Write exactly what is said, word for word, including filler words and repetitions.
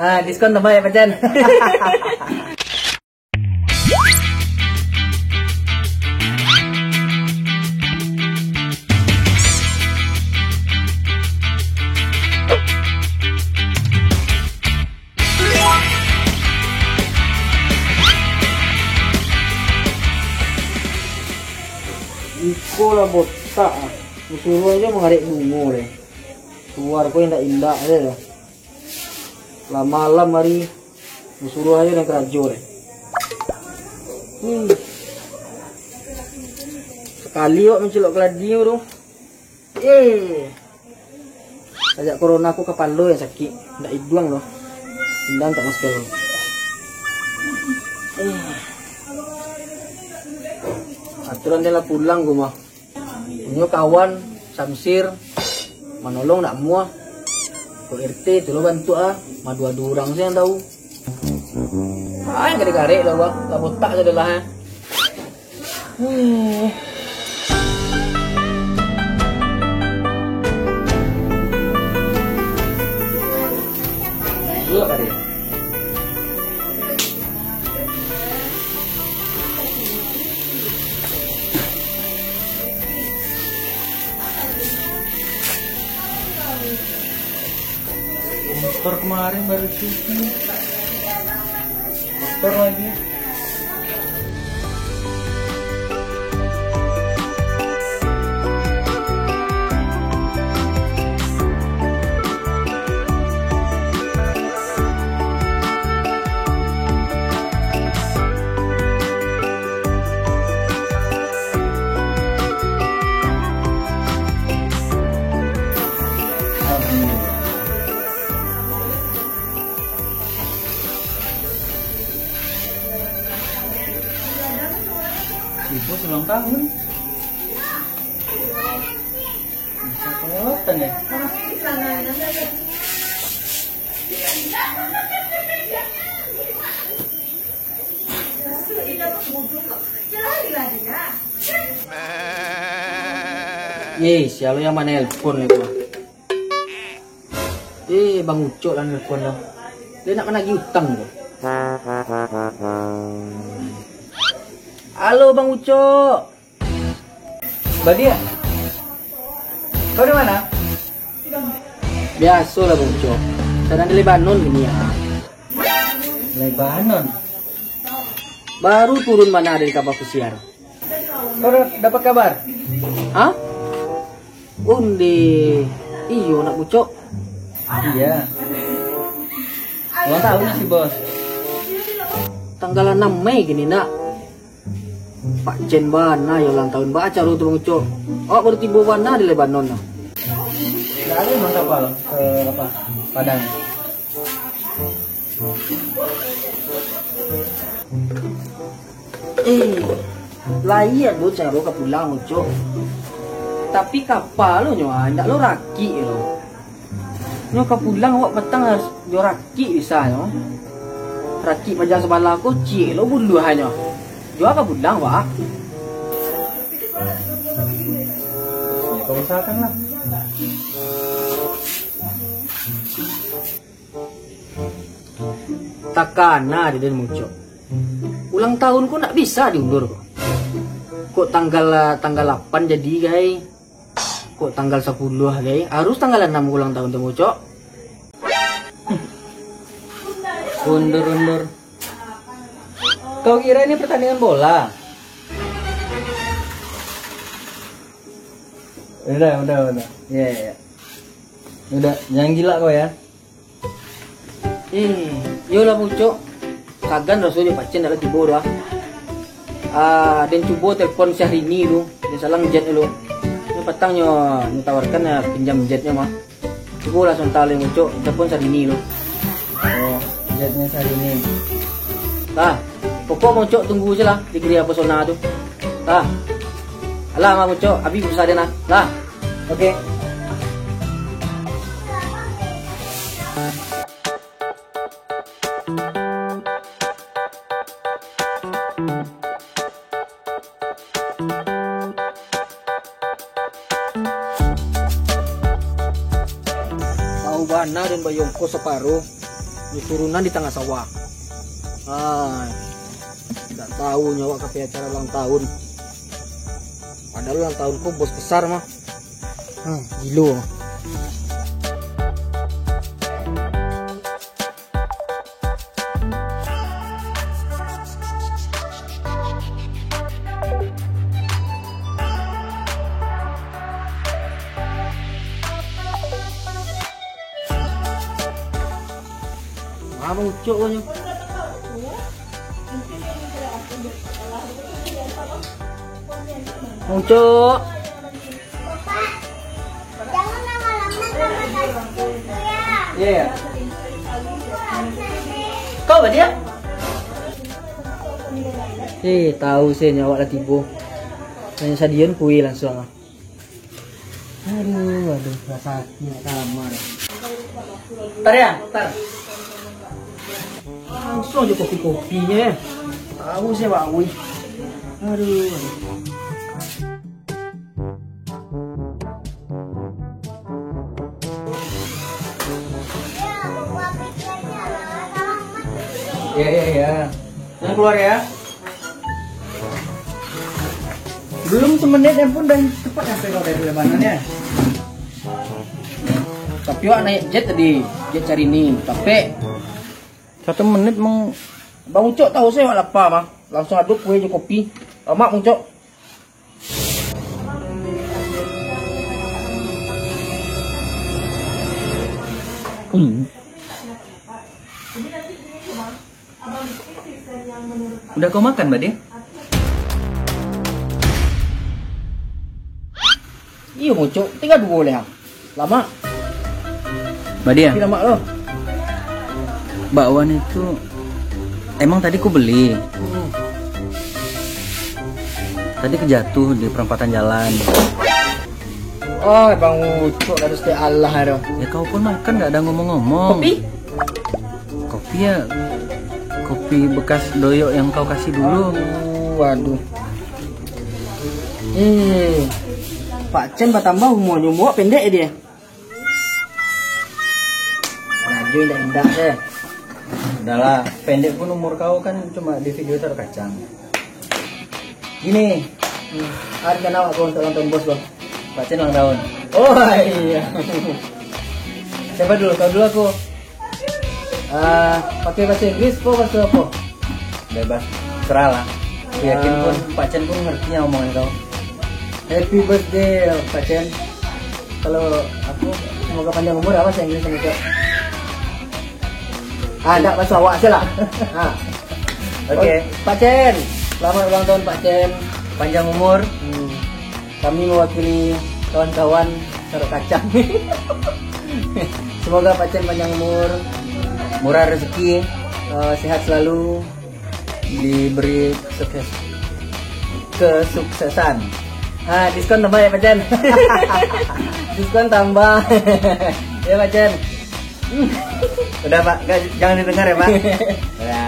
Ah, diskon tambah ya, Pacan. Iko lah botak ah. Disuruah aja mangarek bungo deh. Keluar ko indak-indak aja dah. Lah malam hari, disuruah aja dan karajo deh. Hmm. Sekali awak mancilok keladi tu. Eh. Sajak corona ko kapalo yang sakik, ndak iduang doh. Indak tak masker. Eh. Aturan dia lah pulang ko mah. Punyo kawan, Samsir, manolong ndak muah. Ko R T tu lo bantuak ah, madu-adu urang se yang tahu. Ai, garek-garek lah, Bang. Lah botak se dah lah, eh. Hmm. Dua kali. Motor kemarin baru cuci. Motor lagi. Ibu ulang tahun. Bisa kelewatan ya. Eh, siapa yang manelpon itu? Eh, Bang Ucok lah nelpon tu. Dia nak managih utang tu. Halo, Bang Ucok. Badia, kau di mana? Biasolah, Bang Ucok. Sadang di Lebanon ini ya. Lebanon? Baru turun mana dari kapal pesiar. Kau da-, dapat kabar? Hah? Onde. Iyo, nak Ucok. Iya. Ulang tahun si bos. Tanggal anam Mei gini, nak. Pak Jen bana yo ulang tahun. Ba acaro tu, Bang Ucok. Awak baru tibo bana di Lebanon, nah. Nggak ada emang kapal ke apa, Padang? Eh, lai ado caro ka pulang, Ucok. Tapi kapa lo nyo, ah, indak lo rakik lo. Nyo ka pulang awak patang harus jo rakik bisa nyo. Rakik paja sabalah ko ciek lo buluahnyo. Jo ka pulang, Pak. Kau usahakan lah. Takana di den Ucok. Ulang tahun ko ndak bisa diundur ko. Kok tanggal, tanggal lapan jadi, gai? Kok tanggal sapuluah, gai? Harus tanggal anam ulang tahun tu, Ucok. Undur-undur. Kau kira ini pertandingan bola? Udah, udah, udah. Iya, iya, iya. Udah, jangan gila kau ya. Eh, iyolah, Ucok. Sagan raso jo pacen dak lah tibo tu, ah. Ah, den cubo telepon Syahrini tu. Den salang jet dulu. Nyo patang nyo, nyo tawarkan, ah, pinjam jetnyo mah. Cubolah sontak lai, Ucok. Telepon Syahrini tu. Oh, jetnya Syahrini. Tah, pokok Ucok tunggu se lah di Gria Pesona tu. Tah. Alah, mah Ucok, abih pulsa den nah. Lah. Oke. Tahu bana den bayar ongkos saparo. Di turunan di tangah sawah. Ah, ndak tahu nyo awak ka pai acara ulang tahun. Padahal ulang tahun ko bos besar mah. Ah, gilo mah. Ah, Bang Ucok ko nyo. Bang Ucok. Iya, iya. Kau apa dia? Eh, tahu se nyo awak lah tibo. Hanyo sadion kuih langsuang ah. Aduh, aduh, lah sakik nak kamar. Tar ya, tar. Langsuang jo kopi-kopinyo ya. Tahu se, Pak Wih. Aduh, aduh. Ya, ya, ya. Jangan keluar ya. Belum semenit pun dah cepat sampai kau dari Lebanon ya. Tapi awak naik jet tadi, jet cari ni, capek. Satu menit meng- Bang Ucok tahu se awak lapar mah. Langsuang aduk kuih jo kopi. Lamak Bang Ucok. Hmm. Udah kau makan, Bade? Iyo, Bang Ucok. Tingga duo lai, ah. Lamak. Bade, ah? Tapi lamak lo. Bakwan itu emang tadi ku beli. Hmm. Tadi kejatuh di perempatan jalan. Oh, Bang Ucok harus teh Allah tu. Ya, kau pun makan, nggak ada ngomong-ngomong. Kopi? Kopi ya, kopi bekas doyok yang kau kasih dulu. Aduh, aduh. Eh, Pak Cen batambah umurnyo, umur pendek dia. Rajo indak-indak se. Udahlah, pendek pun umur kau kan, cuma di video taruh kacang. Gini, hmm, ada rencana awak ko untuk ulang tahun bos ko? Pak Cen ulang tahun. Oh, iya. Siapa dulu? Kau dulu, aku? Ah, pakai bahasa Inggris ko bahasa apa? Bebas, serah lah. Aku yakin pun Pak Cen pun ngerti yang omongan kau. Happy birthday, Pak Cen. Kalau aku, semoga panjang umur, apa bahasa Inggris, Bang Ucok? Ah, ndak, bahasa awak se lah. Ha. Oke. Pak Cen, selamat ulang tahun, Pak Cen. Panjang umur. Hmm. Kami mewakili kawan-kawan Sarok Kacang. Semoga Pak Cen panjang umur, murah rezeki, eh, sehat selalu, diberi sukses, kesuksesan. Ah, diskon tambah ya, Pak Cen? Diskon tambah. Ya, Pak Cen. Udah, Pak. Nggak, jangan didengar ya, Pak. Ya.